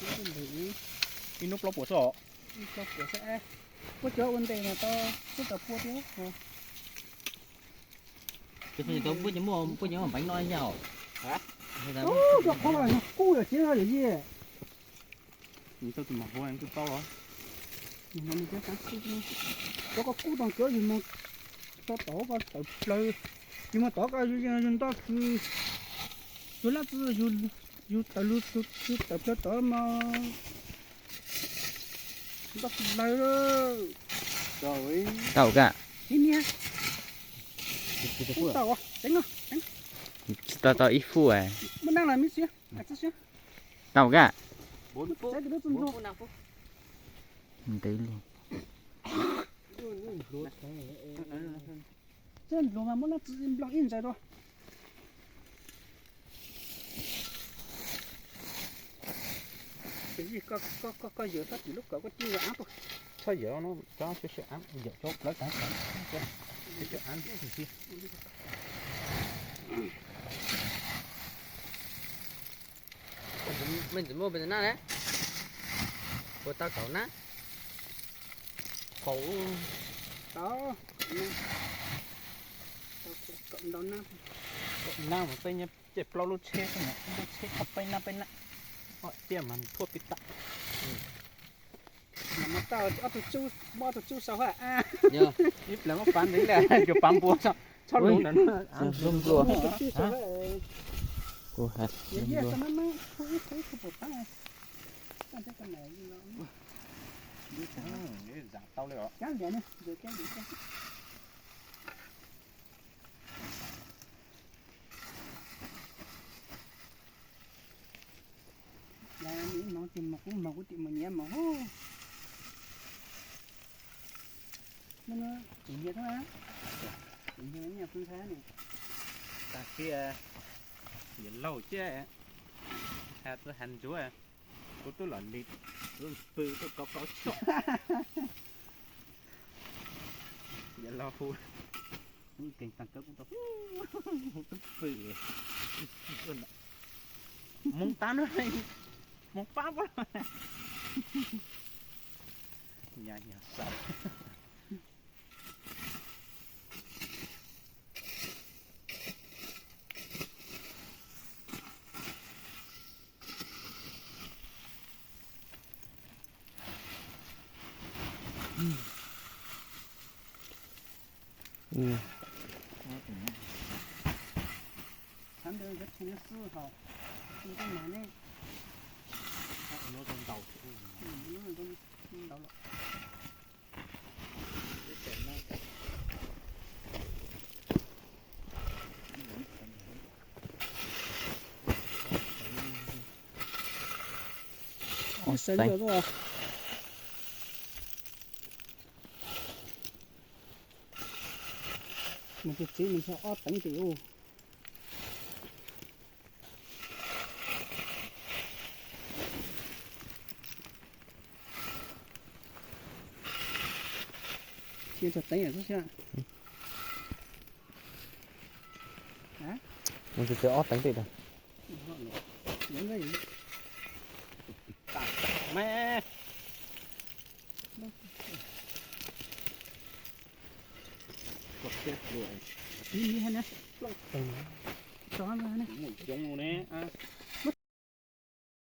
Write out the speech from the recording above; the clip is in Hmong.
Ib hnub plaub puas xwb os. Plaub puas xwb. Puab cov ua ntej no tau, puab tau pua thiab. Puab cov muaj, puab cov muaj npeev no yog. Qhov kub yog tsev no yog yij. Tau tus mas huv twb paub los. Cov koj kub tau cov yug moog tau tod koj tawm plawg, yug moog tod koj yug ntoj kws, yug lab txi, yug tawm lug, yug tawm plawg tod mas ntoj kws lawg. Tau ka. Ib niag. Tau, tseev no. Tsis tau tau ib fub. Muaj nab los me ntsis, txi siab. Tau ka. Ntev li. Txawj npluag mas muab nab txi nplooj ib ntsais dua. Koj yawm txhob tim lub kawm koj ci yawm av tuaj. Txhob yawm no, cov sib sib av yawm cov plawv tag, sib sib av tiag. Mej ntxim muaj pes nab ne, puas tau kaum nab? Kaum. Tau, kaum ntau nab. Kaum nab mas peb nyob ces plaub lub tsheb, lub tsheb qhov peb nab peb nab. Tiaj mas thuaj pib tag. Muab ob tug tsub sau hab. Ib pliag muab pav ntawd ib pliag cua pav npua txhob lub ntawd. Zam tau li os. Lawv ib hmoov ces mus kuv mus kuv tim mus nyiav mus. Muaj no tseem nyiav thiab, tseem nyiav nyiav pw ntxhab ne. Tag kis yawm laug thiab has txawj has ntsuav, kuv twb los li pw tuaj kov kov tshuaj. Yawm laug hu, keeg tag kawg kuv tau hu twb pw. Moov tab no, moov pab puab. Nyaj nyag xav. Thaum ntawd cov tshuaj no xwb hos, tshuaj no ne. Ntau los. Ib xeev ntawd, mus tus txiv mus ntshe ob teev tes ub. Cia tso teev xwb xwb. Mus tus txiv ob teev tes. Ib niag plaub teev.